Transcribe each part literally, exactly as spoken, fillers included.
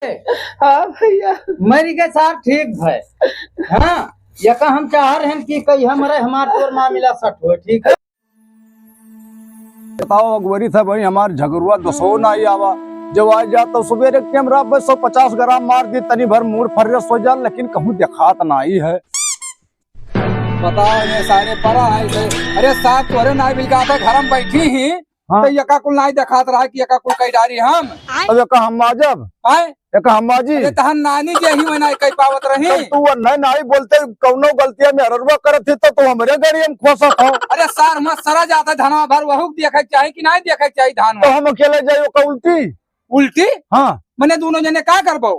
हाँ भैया। मरि गए सार, ठीक भए। हाँ, यका हम चाह रहे हैं कि कहीं हमरे, हमार तोर मामिला सट होए, ठीक है? बताओ अगवरी साहब, भाई हमार झगरुआ दसो नाहीं आवा। जब आ जा तो सुबेरे कैमरा पे सौ पचास ग्राम मार दी, तनी भर मूड फ्रेश हो जा, लेकिन कहूँ देखात नाहीं है। बताओ ये सारे परा है से। अरे सार, तोरे नाहीं मिल जाता, घर में बैठी ही। हाँ। तो यका कुल नाहीं देखात रहा कि यका कुल कई डारी हम। अब यका हम माजब? आए? यका हम माजी? अरे तहन नानी जे ही में नाहीं कई पावत रही। तब तू वो नहीं, नाहीं बोलते, कौनो गलतिया में हररुआ करत थी तो तू हमरे गाड़ी में खोसत हो। अरे सार, मत सरा जाता धनवा भर, वहू देखे के चाही कि नाहीं देखे के चाही धान तो में? हम अकेले जाइयो का उल्टी? उल्टी? हाँ। मने दोनों जने का करबो?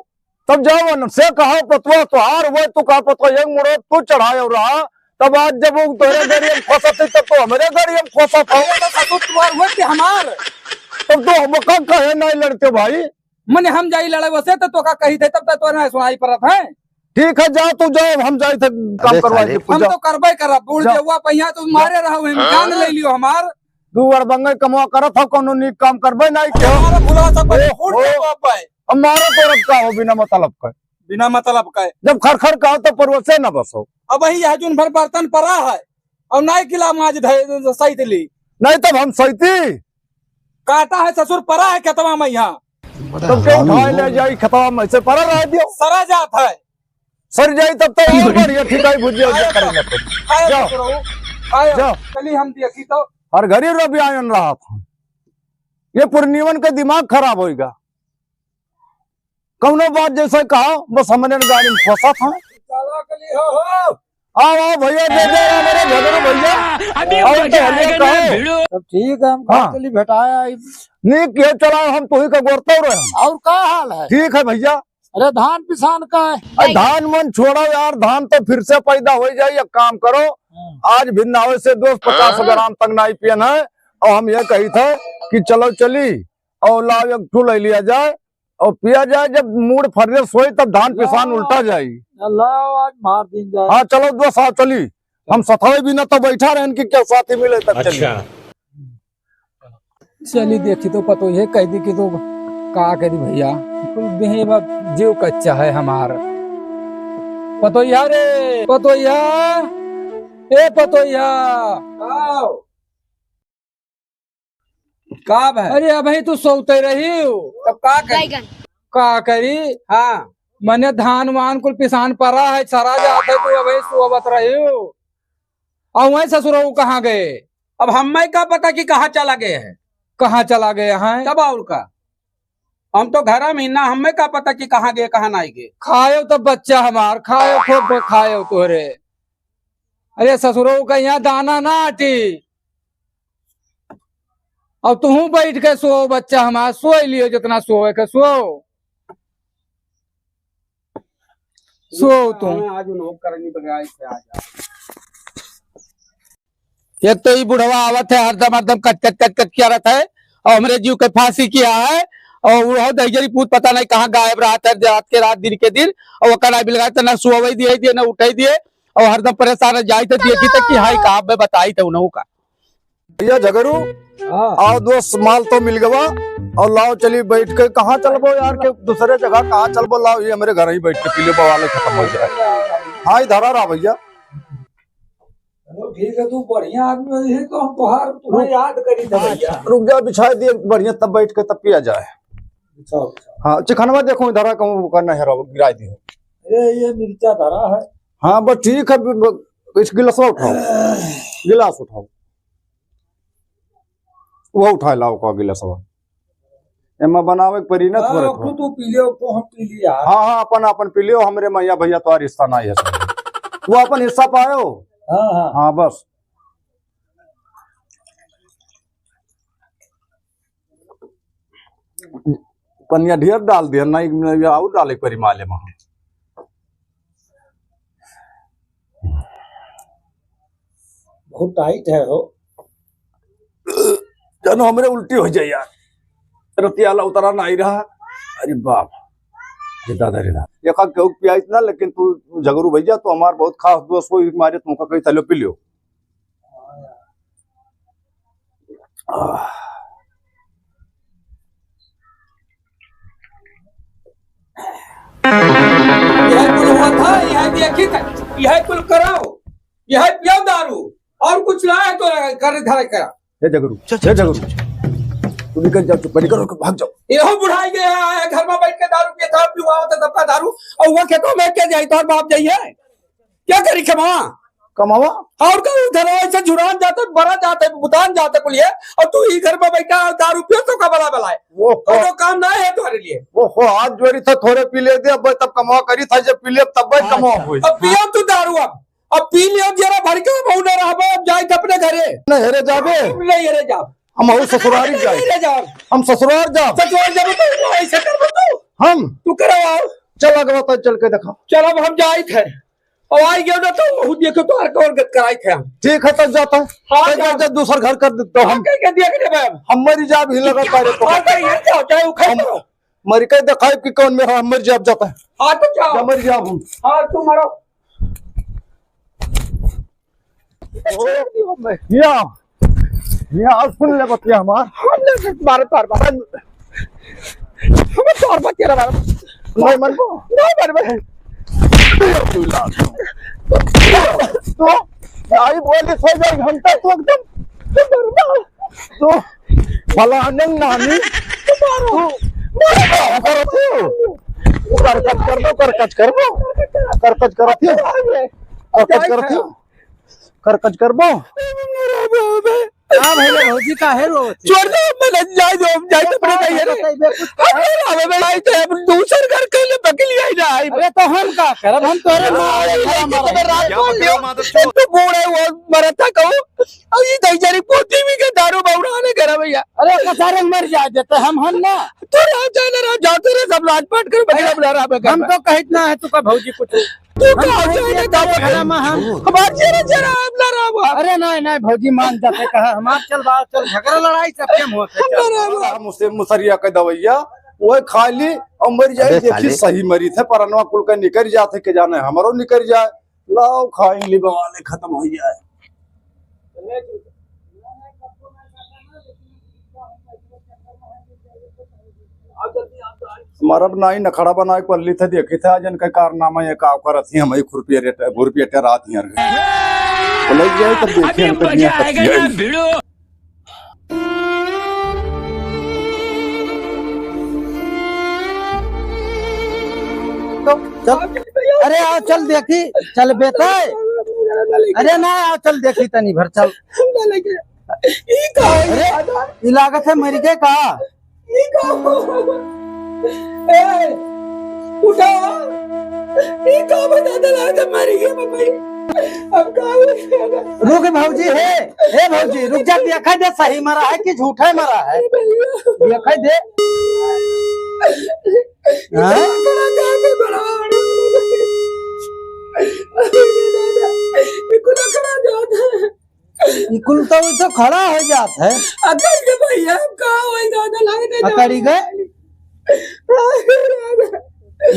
तब जाओ न, से कहा पतवा तोहार, वो तू कहा पतवा, एक मुड़ो तू चढ़ाए रहा, तब आज जब वो तोरे गाड़ी में खोसत है, तब तो हमरे गाड़ी में खोसत हो। अरे तो ससुर तोहार हुए कि हमार? तब तो हम का कहे नहीं लड़ते भाई? मने हम जाई लड़े वसे तो तोका कही थे, तब तो तोरे ना सुनाई पड़त है। ठीक है, जाओ तू जाओ, हम जाई थे काम अरे करवा साले। के हम पूजा। तो करबे करब, बूढ़ जा। जौआ पहिया तो मारे रहो, हम जान ले लियो हमार। तू अड़बंगे कमवा करत हो, कौनो नीक काम करबे नहीं के। हमारा भुला सब ओ, फूट ओ। जाबो अब भाई। अब मारो तो रब का हो बिना मतलब का। बिना मतलब का। जब खर खर का हो तो परवसे न बसो। अब वही यह जुन भर बर्तन परा है, और नाई किला माज धे सहित ली। नहीं तब हम सहिती। काटा है ससुर परा है खेतवा में यहाँ। तब के उठाए ले जाई खेतवा में से परा रह दियो। सरा जात है। सर जाई तब तो और बढ़िया ठिकाई भुजिया उजिया करेंगे फिर। आयो जाओ। ससुर, आयो। जाओ। चली हम देखी तो। हर घड़ी रवि आयन रहा था। ये पूर्णिमन के दिमाग खराब होइगा। कौनो बात जैसे कहा, बस हमने गाड़ी में फंसा था। चला चली हो, हो। आओ, आओ भैया, दे दे हमारे झगड़ू भैया। अभी और मजा तो हलिया आएगा ना, कहो। भिड़ो। तब ठीक है, हम हाँ। चली भेटाया आई। नीक ये चला, हम तुही का गोरतो रहे। और का हाल है? ठीक है भैया। अरे धान पिसान का है? अरे धान मन छोड़ो यार, धान तो फिर से पैदा हो जाए। एक काम करो, हाँ। आज भिन्नावे से दोस्त पचास हाँ। ग्राम तक नाई पियन है, और हम ये कही थे कि चलो चली और लाओ एक ठू ले लिया जाए और पिया जाए। जब मूड फ्रेश होई तब धान पिसान लाओ। उल्टा जाई। लाओ आज मार दिन जाए। हाँ चलो दोस्त, आओ चली, हम सथवे भी ना तो बैठा रहन कि क्या साथी मिले तब चली। अच्छा। चली देखी तो पतोहिया कह दी कि तो का करी भैया, कुल देह बा जीव कच्चा है हमार। पतोहिया रे, पतोहिया, ए पतोहिया। आओ। का भाई? अरे अबही तू सोते रही हो। तब का करी? बैगन। का करी? हाँ। मने धान वान कुल पिसान परा है, सरा जात है, तू अबही सोवत रही हो। और वहीं ससुरऊ कहाँ गए? अब हमें का पता कि कहाँ चला गए हैं। कहाँ चला गए हैं? तब और का, हम तो घर में ही ना, हमें का पता कि कहाँ गए, कहाँ नहीं गए। खायो तो बच्चा हमार, खायो खूब खायो तोहरे। अरे ससुरऊ का यहाँ दाना ना आटी। अब तुहू बैठ के सो बच्चा हमार, सोई लियो जितना सोए के सो। सो तू। आज उन होकर नहीं बगाई से आ जा। एक तो ई बुढ़वा आवत है, हरदम, हरदम कट, कट, कट, कट किया रहता है, और हमरे जीव के फांसी किया है, और वो दहिजरी पूत पता नहीं कहाँ गायब रहता है, रात के रात, दिन के दिन, और ओकर ना बिलगाए तो ना सुअवई दिए, दिए, ना उठाई दिए, और हरदम परेशान रह जाई तो देखी तो कि हाय का, मैं बताई तो उन्हों का। भैया झगरू, हाँ। आओ दोस्त, माल तो मिल गवा, और लाओ चली बैठ के, कहाँ चलबो यार के दूसरे जगह, कहाँ चलबो, लाओ ये हमरे घर ही बैठ के पी ले, बवाले खत्म हो जाए। हाँ, इधर आ रहा भैया। चलो ठीक है, तू बढ़िया आदमी है तो हम तोहार, तुम्हें रुक। याद करी थे भैया। रुक जा, बिछा दिए बढ़िया, तब बैठ के तब पिया जाए। बिछाओ, बिछाओ। हाँ, चिखनवा देखो इधर, कहूँ ओकर नहीं हराओ, गिरा दियो। अरे ये मिर्चा धरा है। हाँ बस ठीक है, ब-, ब-, इस गिलासवा उठाओ, गिलास उठाओ, वो उठा लाओ का गिलासवा। एमा बनावे के परी ना हाँ, थोड़े तू, थोड़े। तू पी लियो, तो हम पी लिया। हाँ, हाँ, अपन, अपन पी लियो, हमरे मैया भैया तो रिश्ता नहीं है। वो अपन हिस्सा पायो। हाँ, हाँ। हाँ, बस। पनिया ढेर डाल दिया, नहीं, नहीं, और डाले के परी माले में। बहुत टाइट है हो। जानो हमरे उल्टी हो जाए यार, रतियाला उतरा नहीं रहा। अरे बाप, ये दादा रे दादा, ये का केहू पियाइत ना, लेकिन तू झगरू भैया तो हमार बहुत खास दोस्त हो, एक मारे तुमका कही तलो पी लियो। आह। यह कुल हुआ था, यह देखी था, यह कुल कराओ, यह पियो दारू, और कुछ ना है तो कर धरे करा। हे जगरू, चल, हे चल, जगरू, चल, चल। तू निकल जाओ, चुप, निकल, भाग जाओ। यहो बुढ़ाई गया है, घर में बैठ के दारू पिए था, पिवावत है सबका दारू, और वो खेतों में क्या जाई, तोर बाप जाइए, क्या करी कमा? कमावा? और का उधर ऐसे झुरान जाते, बरा जाते, बुतान जाते कुलिए, और तू ही घर में बैठा है, दारू पियो तो का बला बलाए? वो और वो काम ना है तुम्हारे लिए। वो हो, हाथ जोड़ी था, थोड़े पी ले दे, अब तब कमावा करी था, जब पी ले तब कमावा होई। अब पियो तू दारू अब। अब पी लियो जरा भर के, हम ना रहबे, अब जाइत अपने घरे। नहीं हेरे जाबे? हम नहीं हेरे जाब। हम हऊ ससुरारी जाए। नहीं हेरे जाब। हम ससुरार जाब। ससुरार जाबे तो ऐसे करबे तू? हम? तू करवाओ। चल अगवा तो चल के देखा। चल अब हम जाइत है। और आई गयो ना तो वहू देखो तो हर कौन गत कराइत है हम। ठीक है तब जाता है। हाँ, तो जा, जा। जा, दूसर घर कर देता हाँ, हम। कहीं के देख लेबे हम। हम मरी जाब ही लगा पारे तो। हाँ, कहीं के जाओ, चाहे उखाड़ हम दो। मरी के देखाई कि कौन में हम मर जाब जाता है। हाँ, तो जाओ। जा मर जाब हम। हाँ, तू मरो। ओ, या, या, सुन ले बतिया हमार। हम ले बार, बार, बार। हम तोर बतिया बार। नहीं मनबो? नहीं मनबो। तो, आई बोले सो जाए घंटा तो एकदम, तो, फलाने नानी, तू, तू, करकच करबो, करकच करबो, करकच करत हो, करकच करत हो, करकच करबो। हाँ भैया, भौजी काहे रोवत है? छोड़ दो, मैं जाए दो, हम जाए तो अपने भाई है। हम नहीं आवे, मैं जाए तो हम दूसर घर के लिए बकली आई ना आई। अरे तो हम का करब, हम तोरे मारे अरे, मारा ये मारा। तो रात को लियो। तो बूढ़े वो मरता कहूँ। अब ये दही जरी पोती भी के दारू बौरा ने करा भैया। अरे कसारे मर जाए देते हम, हम ना। तो रात जाए ना, रात जाते रहे, सब लाज पाट कर बकला बुला रहा है। हम तो कहित ना है, तू का भौजी कुछ। तू हम का भौजी जाए ना, एक दारू दारू खाना में हम। हमार जरा, जरा आप ना रहा हुआ। अरे नहीं, नहीं, भौजी मान जाते कहा, हमार चल बा, चल झगड़ा लड़ाई सब केम होते, हम चल। ना रहा हुआ। हम उसे मुसरिया के दवैया, वो खा ली, और मर जाए, अरे देखी साले। सही मरी थे, परनवा कुल का निकल जाते, के जाने हमरो निकल जाए। लाओ खाई ली बवाले खत्म हो जाए। हमारा अब नाई नखड़ा बनाए पल्ली थे, देखी थे आज इनका कारनामा ये का करत ही, हम ही खुरपिया रेट, खुरपिया टेरात ही यार। तो लग जाए तब देखिए अभी इनका मजा दुनिया आएगा कब ना भिड़ो। तो चल, अरे आओ, चल देखी, चल बेटा। अरे ना, आओ, चल देखी तनी भर, चल। अरे, ई लागत है मर गए का? ई का हो? ए, उठा। ई का बता दे, लागत है मर गए, बाबा। अब का हो? रुक भौजी, हे, हे भौजी, रुक जा, देखा दे सही मरा है कि झूठा मरा है। देखा दे। हाँ? ई कुल तो, ई तो खड़ा हो जात है। अकड़ के भैया, हम कहाँ होई दादा, लागे नहीं अकड़ी गए?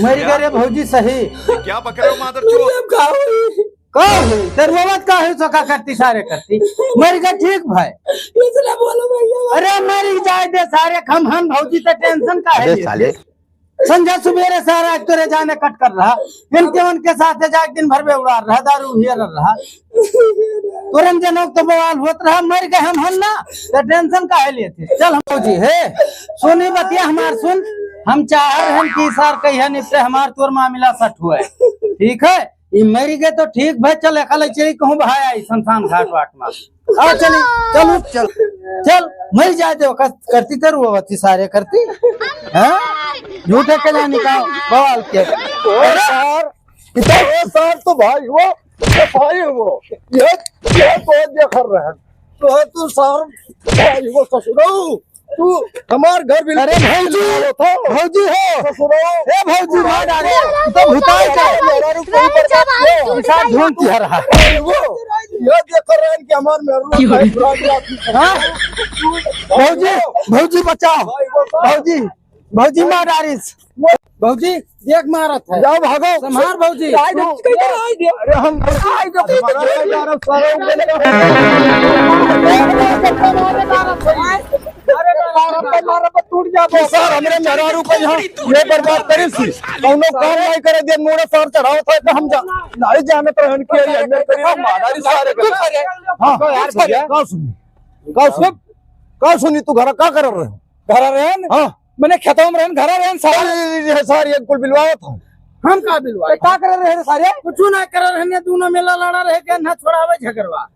मर गए रे भौजी सही। क्या बक रहे हो मादरचोद? हम कहाँ होई? का होई? तेरे बाबा का होई, सो का करती, सारे करती। मर गए ठीक भाई। इसलिए बोलो भैया। अरे मर ही जाए दे सारे, हम हन भौजी, तो tension का है अबे ये? साले। संझा सुबेरे सारा एक तोरे जाने कट कर रहा, इनके उनके साथ जाके दिन भर में उड़ा रहा, दारू हियर रहा। तोरन जनों तो बवाल होत रहा, मर गए हम हन ना, तो tension काहे लेते? चल हम भौजी, हे, सुनी बतिया हमार सुन, हम चाह रहे हैं कि सार कहिया निपटे हमार तोर मामला सट हुए, ठीक है? ई मर गए तो ठीक भाई, चल एकला चली कहूँ भाई आई शमशान घाट वाट में। आ चली, चल उठ, चल, चल, मर जाए दे, ओकर करती तो रोवत ही सारे करती, हैं? झूठे के जानी का बवाल के। अरे सार, इतना वो सार तो भाई वो, ये भाई वो, ये, ये तो देखर रहे। तो है तू सार, भाई वो ससुरो, तू हमार घर बिल्कुल अरे भौजी, निकालो था। भौजी हो। ससुरो। ए भौजी, मार डाले। तू तो भुताई का। मेरा रुक कोई पर बात नहीं। इंसान ढूंढ की हर हाल। वो, ये देखर रहे हैं कि हमार मेरू क्यों रे? भाई बुरा दिया। हाँ? भौजी, भौजी बचाओ। भाई, वो तो भौजी, भौजी मार डालिस। भौजी, देख मारत है। जाओ भागो। संभाल भौजी। आई दे, आई दे। अरे हम आई दे, हमारा भाई जा रहा, सारा ऊपर लगा। अरे सार, अब मार, अब टूट जा। ये सार, हमरे मेहरारू को यहाँ ये बर्बाद करी सी। कौनो काम नहीं करे दे, मोड़ा सार चढ़ावत है कि हम जा-, नहीं जानत रहन कि ये अंदर करी हम मारा री सारे के। हाँ, यार भैया। का सुनी? का सुनी? का सुनी तू घरा का कर रहे हो? घरा रहन? हाँ। मैंने खेतवा में रहन, घरा रहन सार। अरे, ये, ये सार, ये कुल बिलवावत है। हम का बिलवाए? तो का कर रहे रे सारे? कुछ ना कर रहे, दोनों मेला लड़ा रहे के ना छोड़ावे झगड़वा।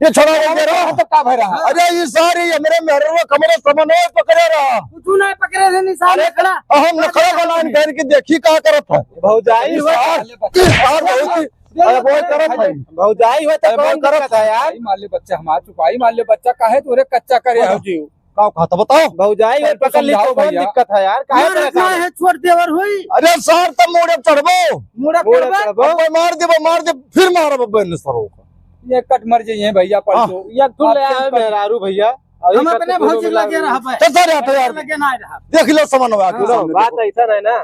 ये छोड़ा हो गया रहा। तो का भरा? अरे, ये सारी हमरे मेहरवा कमरे समन्वय पकड़े रहा। कुछ ना पकड़े रहे, निशान अरे, खड़ा। हम नखरा बनान कर के देखी का करत है। भौजाई ये हुआ। सार, ये सार बहुत ही अरे, वो करत है। भौजाई हुआ तो अरे, वो कौन करत दिक्कत है यार? भाई, मान ले बच्चा हमार चुपाई, मान ले बच्चा काहे तोरे कच्चा करे हाँ। हो जीव? का कहत बताओ? भौजाई और सबको पकड़ ली समझाओ तो कौन भैया। दिक्कत है यार? काहे यार, परेशान इतना हो? है, छोड़ देवर हुई। अरे सार, तब मूड़े चढ़बो। मूड़े मूड़े चढ़बो? चढ़बो? अब मार देबो, मार दे, फिर मारब अब इन्हें सरो का। ये कट मर जाइए भैया, हाँ। पलटो। ये तू ले आप आए मेहरारू भैया। और हम ये अपने कट भौजी दोनों लगे मिला रहा भाई। तो सर, हटो यार। लगे ना रहा। देख लो समन्वय हाँ। आके सुनो, सामने बात देखो। ऐसा नहीं ना,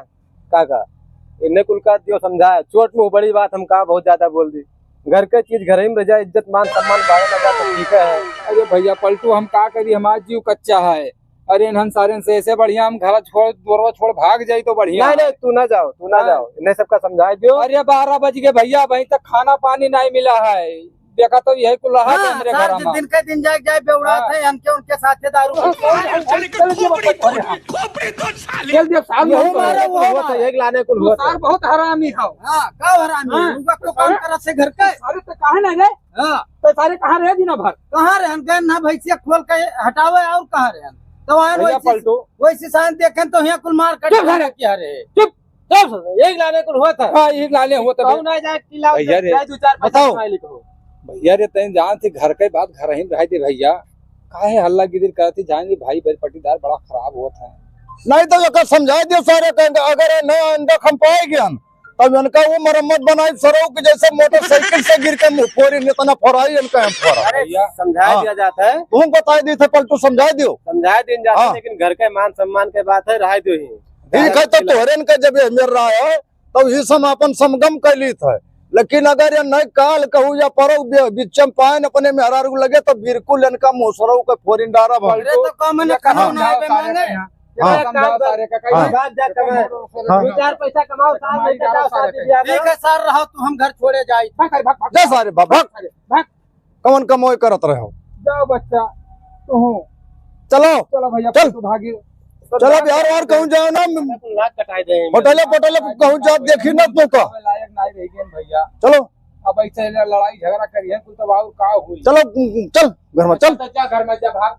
काका। इन्हें कुल का दियो समझाए, चोट मुँह बड़ी बात हम का बहुत ज्यादा बोल दी। घर के चीज घर ही में रह जाए, इज्जत मान सम्मान बाढ़े लगा तो ठीक है। अरे भैया पलटू, हम का करी, हमार जीव कच्चा है। अरे इन्हन सारन से ऐसे बढ़िया हम घर छोड़, दोरवा छोड़ भाग जाई तो बढ़िया नहीं, है। नहीं, तू ना जाओ, तू ना हाँ। जाओ, इन्हें सबका समझा दियो। अरे बारह बज गए भैया, अभी तक खाना पानी नहीं मिला है। देखा तो यही कुल रहा हाँ, हमरे सार घर में। दिन के दिन जाए, जाए बेउड़ात हाँ। है, हमके उनके साथे दारू पी के। चल दिया, सार यही बहुत मारा, वो हुआ था, मारा। एक लाने कुल हुआ था। सार बहुत हरामी हो। हाँ, का हरामी? हाँ। रुका तो काम अरे? करत से घर के। अरे तो काहे ना रे? हाँ। तो सारे कहाँ रहे दिन भर? कहाँ रहे? हम गए ना भैंसिया खोल के हटावे और कहाँ रहे? तो वहाँ भैया वैसे, पलटू। वैसे शांत देखें तो यहाँ कुल मार काट चुप सारे। क्या रहे? चुप, चुप सारे। यही लाने कुल हुआ था। हाँ, यही लाने हुआ था। कौन आ जाए, चिल्लाओ, भैया रे। जाए दो चार पैसा बताओ। कमाए लिखो। भैया रे, तैं जान से घर के बात घर ही में रह दे भैया। काहे हल्ला गिदिर करती जाएंगे भाई, बड़ पट्टीदार बड़ा खराब होत है। नहीं तो एकर समझाए दियो सारे, कहेंगे अगर ये नया अंडा हम पाए गए हम, तब इनका वो मरम्मत बनाई सरऊ के जैसे मोटरसाइकिल से गिर के मुंह फोड़ी, इतना फोड़ाई इनका हम फोड़ा। अरे, भैया। समझाए हाँ। दिया जाता है। तुम बताए दी थे पलटू, समझाए दियो। समझाए दिन जाता है, हाँ। लेकिन घर के मान सम्मान के बात है, रह दो ही। ठीक है, तो तोहरे इनका जब ये मिल रहा है, तब ही सम अपन समगम कर ली था। लेकिन अगर ये नहीं काल कहू या परऊ बे-, बिच्चम पायन अपने मेहरारू लगे, तो बिल्कुल इनका मोसरऊ के फोरिन डारब हम। अरे, तो कम न कहो, हाँ। ना बे मांगे। हाँ। एक काम कर, हाँ। बात जा कमाए। हाँ। दो चार पैसा कमाओ, साथ लेके जाओ, शादी ब्याह में। ठीक है सर, रहो तू, हम घर छोड़े जाई। भाग, भाग, भाग, भाग। जा सारे, भाग, भाग। भाग। कौन कमाई करत रहे हो? जाओ बच्चा, तू। चलो। चलो भैया, चल। तू भागी। चलो अब यार, और कहूँ जाओ ना। नाक कटाई दे। होटले, होटले कहूँ जाओ, देखी ना तू का। लायक नहीं रह गए भैया। चलो। अब ऐसे लड़ाई झगड़ा करिए, कुल तो और का हुई? चलो, चल, घर में चल। जा, घर में जा, भाग।